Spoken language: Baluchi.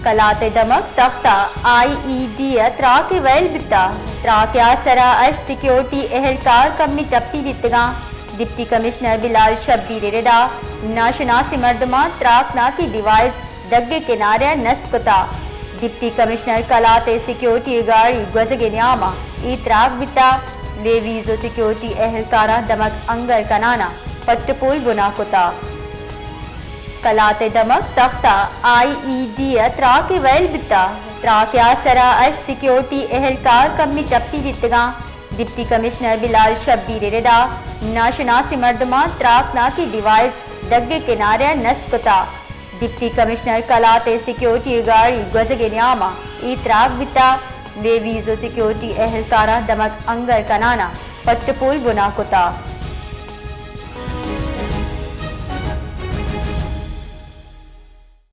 کلات ءِ دمگ تخت ءَ آئی ای ڈی ءِ تراک ءِ ویل بیتگ۔ تراک ءِ آسر ءَ ہشت سیکورٹی اہلکار کمی ٹپی بیتگاں۔ ڈپٹی کمشنر بلال شبیر ءِ ردا ناشناسیں مردماں تراکناکی ڈیوائس ڈگ ءِ کنارے ءَ نصب کتگ۔ ڈپٹی کمشنر کلات ءِ سیکورٹی ءِ گاڑی گوزگ ءِ نیام ءَ اے تراک بیتگ۔ لیویز ءُ سیکورٹی اہلکاراں دمگ انگر کنان ءَ پٹ ءُ پول بنا کتگ۔ کلات ءِ دمگ تخت ءَ آئی ای ڈی ءِ تراک ءِ ویل بیتگ۔ تراک ءِ آسر ءَ ہشت سیکورٹی اہلکار کمی ٹپی بیتگاں۔ ڈپٹی کمشنر بلال شبیر ءِ ردا ناشناسیں مردماں تراکناکی ڈیوائس ڈگ ءِ کنارے ءَ نصب کتگ۔ ڈپٹی کمشنر کلات ءِ سیکورٹی ءِ گاڑی گوزگ ءِ نیام ءَ اے تراک بیتگ۔ لیویز ءُ سیکورٹی اہلکاراں دمگ انگر کنان ءَ پٹ ءُ پول بنا کتگ۔